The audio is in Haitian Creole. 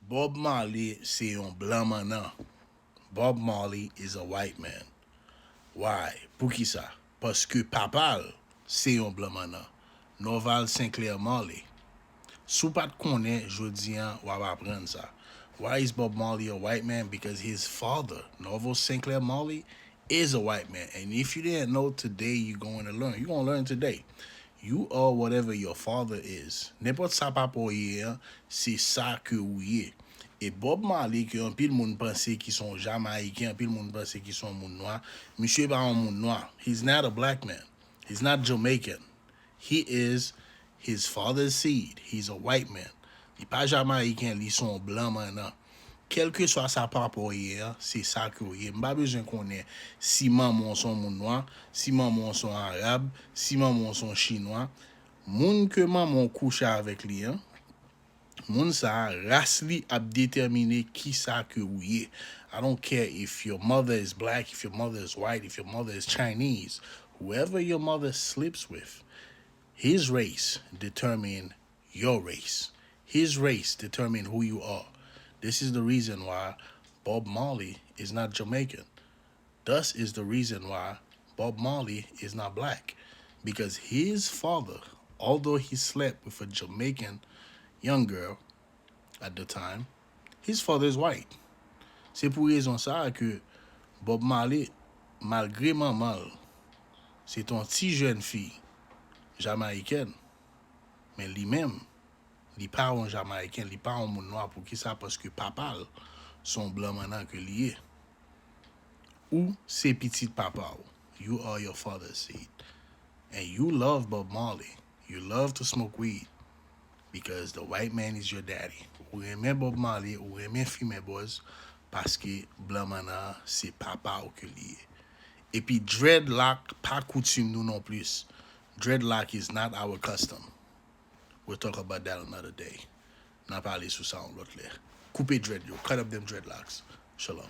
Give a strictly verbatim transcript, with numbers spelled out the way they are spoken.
Bob Marley se yon blan mannan. Bob Marley is a white man. Why? Poukisa? Paske papa l se yon blan mannan. Norval Sinclair Marley. Si w pa t konnen, jodi a w ap aprann sa. Why is Bob Marley a white man? Because his father, Norval Sinclair Marley, is a white man. And if you didn't know, today you going to learn. You gonna learn today. You are whatever your father is. Nenpòt sa papa w ye an, se sa ke ou ye. E Bob Marley, ke anpil moun panse ki se yon Jamayiken, anpil moun panse ki se yon moun nwa, misye pa yon moun nwa. He's not a black man. He's not Jamaican. He is his father's seed. He's a white man. Li pa Jamayiken, li se yon blan mannan. Kèlkeswa sa papa w ye an, se sa ke w ye. M pa bezwen konnen si manman w se yon moun nwa, si manman w se yon arab, si manman w se yon chinwa. Moun ke manman w kouche avèk li an, moun sa a, ras li ap detèmine kisa ke ou ye. I don't care if your mother is black, if your mother is white, if your mother is Chinese. Whoever your mother sleeps with, his race determine your race. His race determine who you are. This is the reason why Bob Marley is not Jamaican. Thus is the reason why Bob Marley is not black. Because his father, although he slept with a Jamaican young girl at the time, his father is white. Se pou rezon sa a ke Bob Marley, malgre manman l se t yon ti jèn fi jamayikèn, men li menm, li pa yon Jamayiken, li pa yon moun nwa. Poukisa? Paske papa l se yon blan mannan ke li ye. Ou se pitit papa w. You are your father's seed. And you love Bob Marley. You love to smoke weed. Because the white man is your daddy. Ou renmen Bob Marley, ou renmen fimen bòz, paske blan mannan an se papa w ke li ye. Epi dreadlock pa koutim nou non plis. Dreadlock is not our custom. We'll talk about that another day. N a pale sou sa yon lòt lè. Koupe dread yo. Cut up them dreadlocks. Shalom.